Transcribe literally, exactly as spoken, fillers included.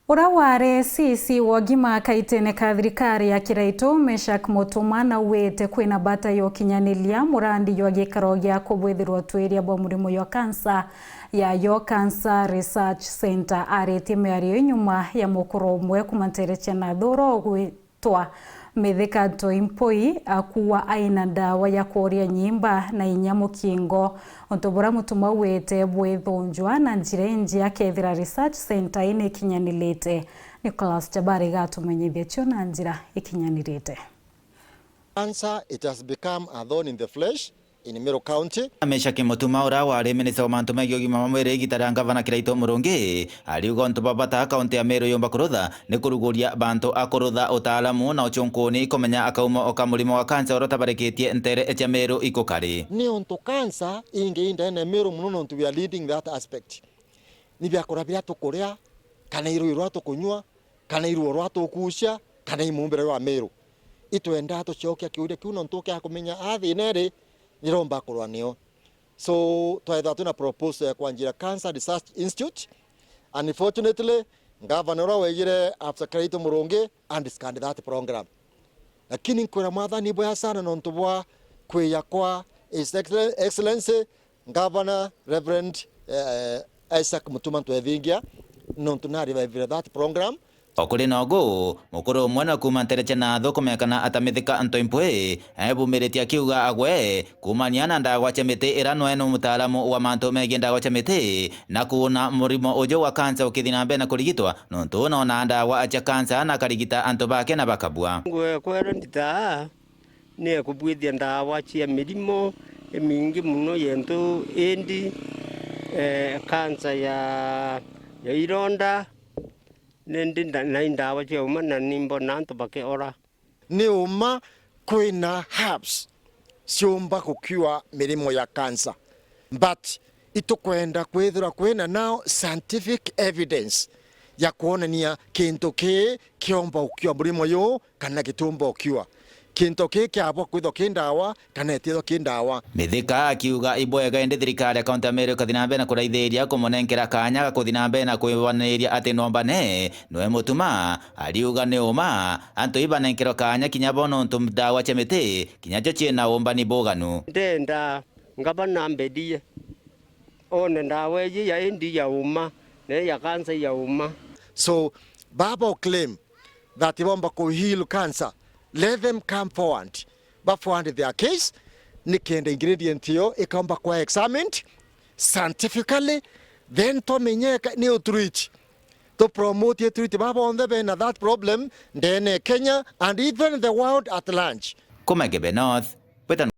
Uria wari C C wa ugima kaitene ka thirikari ya Kiraitu, Meshack Mutuma, nauite kwina bata ya ukinyaniria murandi jwa gikaro gia kubwithirwa utwiria bwa murimo jwa kansa ya Yo Cancer Research Centre. Aritie miario ii nyuma ya mukuru umwe kuuma nteere cia Nathuro ugwi- twa Mithika Ntoimpui akuuga aina ndawa ya kworia nyimba na inya mukingo. Untu buria Mutuma auite bwithunjwa na njira ingi akethira research centre ii nikinyanirite. Nicholas Jabari igatumenyithia cio na njira ikinyanirite. Cancer, it has become a thorn in the flesh in Meru County. Meshack Mutuma, uria wari minista wa mantu megii ugima wa mwiri igita ria ngavana Kiraitu Murungi, ariuga untu bwa bata kaunti ya Meru yumba kurutha ni kuruguria bantu a kurutha utaalamu na ucunkuni kumenya akaumo ka murimo wa kansa uria utabarikitie nteere cia Meru ikukari. Ni untu kansa ingi i ndene Meru mono, nontu we are leading that aspect. Ni biakura biria tukuria, kana iruuji ruria tukunyua, kana iruo ruria tukuucia, kana i muumbire jwa Meru. Itwendaa tucokia kiuria kiu, nontu ukia kumenya a thina iri, niromba kurwa nio. So, twethirwa twina proposal ya kwanjira Cancer Research Institute. Unfortunately, ngavana uria waijire after Kiraitu Murungi undiscarded that program. Lakini nkwira mwathani, ibwega sana nontu bwa kwija kwa His Excellen-, Excellency Governor Reverend, eh, Isaac Mutuma Ntwethingia, nontu na revivire that program. O kuri na ugu, mukuru umwe na kuuma nteere cia Nathu kumekana ata Mithika Ntoimpui, ebumiritie akiuga agwe kuumania na ndawa cia miti ira nwe ni mutaalamu wa mantu megii ndawa cia miti, na kuuna murimo uju wa kansa ukithi na mbere na kurigitwa, nontu nona ndawa cia kansa na akarigita antu bake na bakabua. Ngwe kwera nditaa ni ekubwithia ndawa cia mirimo imingi mono yentu, indi, eh, kansa ya, ya ironda, nindi nda-, na indawa cia uma, na nimbona antu bakiora. Ni uma kwina herbs ciumba gukiua mirimo ya cancer, but itukwenda kwithirwa kwina now scientific evidence ya kwonania kintu kii kiomba gukiua murimo juu kana gitiumba gukiua. Kintu kii kiabwa kwithwa ki ndawa kana itithwa ki ndawa. Mithika akiuga ibwega indi thirikari ya kaunti ya Meru ikathi na mbere na kuraithiria kumunenkera kaanya ga kuthi na mbere na kwibananiria ati nombane nwe Mutuma. Ariuga ni uma antu ibanenkerwa kaanya kinya bo, nontu ndawa cia miti kinya cio ciina umbani buganu. Ndenda ngavana ambendie one ndawa iji ya indi ya uma, na ya kansa ya uma. So, baba u claim that ibomba ku heal cancer, let them come forward, ba forward their case, nikenda ingredient iyo ikaomba kwa examined scientifically, then twamenyeka ni u treat, tu promote i treat baba bonthe bena that problem ndene Kenya and even the world at large. Kuma Gebe North, Peter